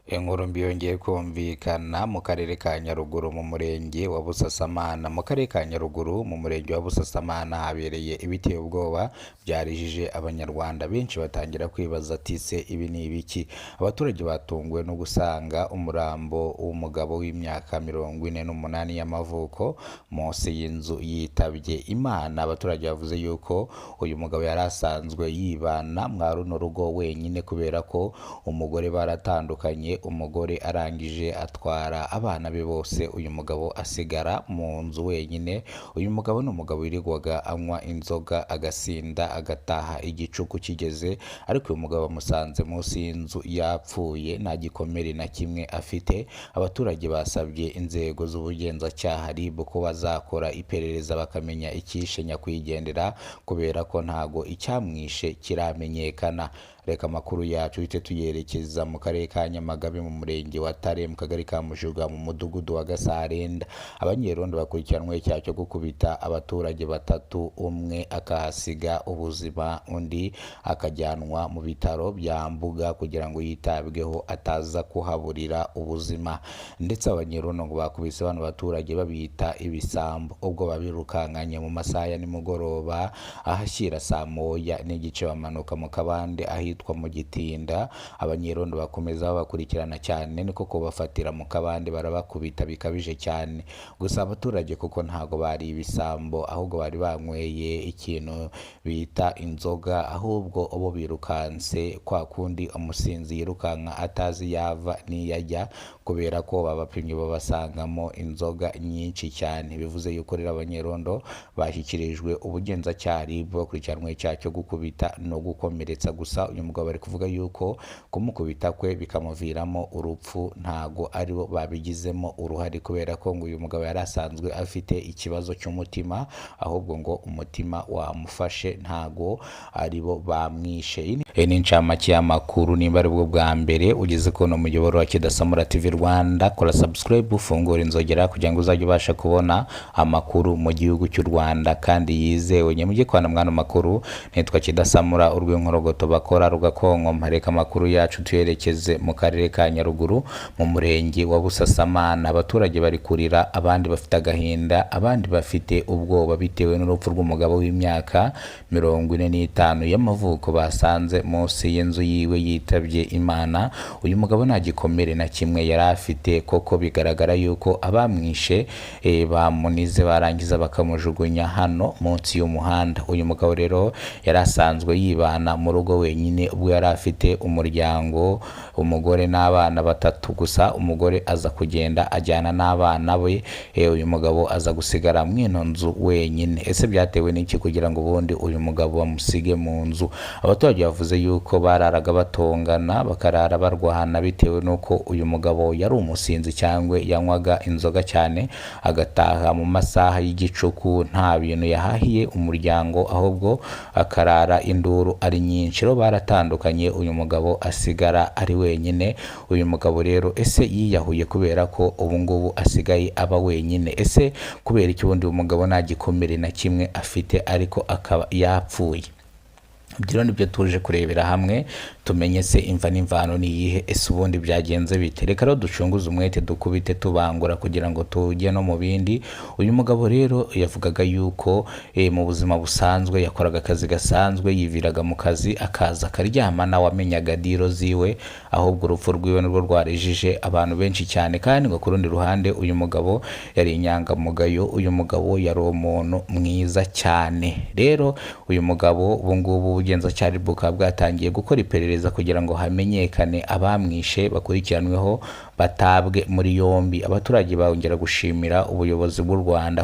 Inkuru mbi yongeye kumvikana mu karere ka Nyaruguru mu murenge wa Busasamana. Mu karere ka Nyaruguru mu murenge wa Busasamana habereye ibiteye ubwoba byarijije Abanyarwanda benshi, batangira kwibaza ati: "Se ibi ni ibiki?" Abaturage batunguwe no gusanga umurambo w'umugabo w'imyaka 48 y'amavuko munsi y'inzu yitabye Imana. Abaturage bavuze yuko uyu mugabo yari asanzwe yibana mwa runo rugo wenyine kubera ko umugore baratandukanye, umugore arangije atwara abana be bose, uyu mugabo asigara mu nzu wenyine. Uyu mugabo ni umugabo wirirwaga anywa inzoga agasinda, agataha igicuku kigeze, ariko uyu mugabo bamusanze munsi y'inzu yapfuye, nta gikomere na kimwe afite. Abaturage basabye inzego z'ubugenzacyaha RIB ko bazakora iperereza bakamenya icyishe nyakwigendera, kubera ko ntago icyamwishe kiramenyekana. Reka amakuru yacu duhite tuyerekeza mu karere ka Nyamagabe, mu murenge wa Tare, mu kagari ka Mujuga, mu mudugudu wa Gasarenda. Abanyerondo bakurikiranweho icyaha cyo gukubita abaturage batatu, umwe akahasiga ubuzima, undi akajyanwa mu bitaro bya Mbuga kugira ngo yitabweho ataza kuhaburira ubuzima. Ndetse abanyerondo ngo bakubise bano baturage babita ibisambo ubwo babirukankanye mu masaha ya nimugoroba ahashyira saa 1:30, bamanuka mu kabande ahitwa mu Gitinda. Abanyerondo bakomeza babakurikirana cyane, niko kubafatira mu kabande barabakubita bikabije cyane. Gusa abaturage kuko ntago bari ibisambo, ahubwo bari banyweye ikintu bita inzoga, ahubwo bo birukanse kwa kundi umusinzi yirukanka atazi yava n'iyo ajya, kubera ko babapimye babasangamo inzoga nyinshi cyane. Bivuze yuko rero abanyerondo bashyikirijwe ubugenzacyaha RIB, bakurikiranweho icyaha cyo gukubita no gukomeretsa. Gusa uyu mugabo bari kuvuga yuko kumukubita kwe bikamuviramo urupfu ntago aribo babigizemo uruhare, kubera ko ngo uyu mugabo yari asanzwe afite ikibazo cy'umutima, ahubwo ngo umutima wamufashe, ntago aribo bamwishe. Iyi ni incamake y'amakuru. Nimba ari bwo bwa mbere ugeze kubona umuyoboro wa Kidasamura TV Rwanda, kora subscribe, ufungure inzogera kugira ngo uzajye ubasha kubona amakuru mu gihugu cy'u Rwanda kandi yizewe. Nyamujye kwana mwana makuru, nitwa Kidasamura, urw'inkorogoto bakora rugakonkoma. Reka amakuru yacu tuyerekeze mu karere ka Nyaruguru mu murenge wa Busasamana. Abaturage bari kurira, abandi bafite agahinda, abandi bafite ubwoba bitewe n'urupfu rw'umugabo w'imyaka 45 y'amavuko basanze munsi y'inzu yiwe yitabye Imana. Uyu mugabo nta gikomere na kimwe yari afite koko, bigaragara yuko abamwishe bamunize barangiza bakamujugunya hano munsi y'umuhanda. Uyu mugabo rero yari asanzwe yibana mu rugo wenyine, ubwo yari afite umuryango, umugore n'abana batatu. Gusa umugore aza kugenda ajyana n'abana be, uyu mugabo aza gusigara mu ino nzu wenyine. Ese byatewe n'iki kugira ngo ubundi uyu mugabo bamusige mu nzu? Abaturage bavuze yuko bararaga batongana, bakarara barwana, bitewe n'uko uyu mugabo yari umusinzi cyangwa yanywaga inzoga cyane, agataha mu masaha y'igicuku nta bintu yahahiye umuryango, ahubwo akarara induru ari nyinshi. Rero baratandukanye, uyu mugabo asigara ari wenyine. Uyu mugabo rero ese yiyahuye kubera ko ubu ngubu asigaye aba wenyine? Ese kubera iki ubundi uyu mugabo nta gikomere na kimwe afite ariko akaba yapfuye? Ibyo rero nibyo tuje kurebera hamwe, tumenye se imva n'imvano ni iyihe? Ese ubundi byagenze bite? Reka rero ducunguze umwete, dukubite tubangura kugira ngo tujye no mu bindi. Uyu mugabo rero yavugaga yuko mu buzima busanzwe yakoraga akazi gasanzwe, yiviraga mu kazi akaza akaryama, nawe amenyaga deal ziwe, ahubwo urupfu rwiwe nirwo rwarijije abantu benshi cyane. Kandi ngo ku rundi ruhande uyu mugabo yari inyangamugayo, uyu mugabo yari umuntu mwiza cyane. Rero uyu mugabo ubu ngubu ubugenzacyaha bukaba bwatangiye gukora iperereza kugira ngo hamenyekane abamwishe, bakurikiranweho, batabwe muri yombi. Abaturage bongera gushimira ubuyobozi bw'u Rwanda.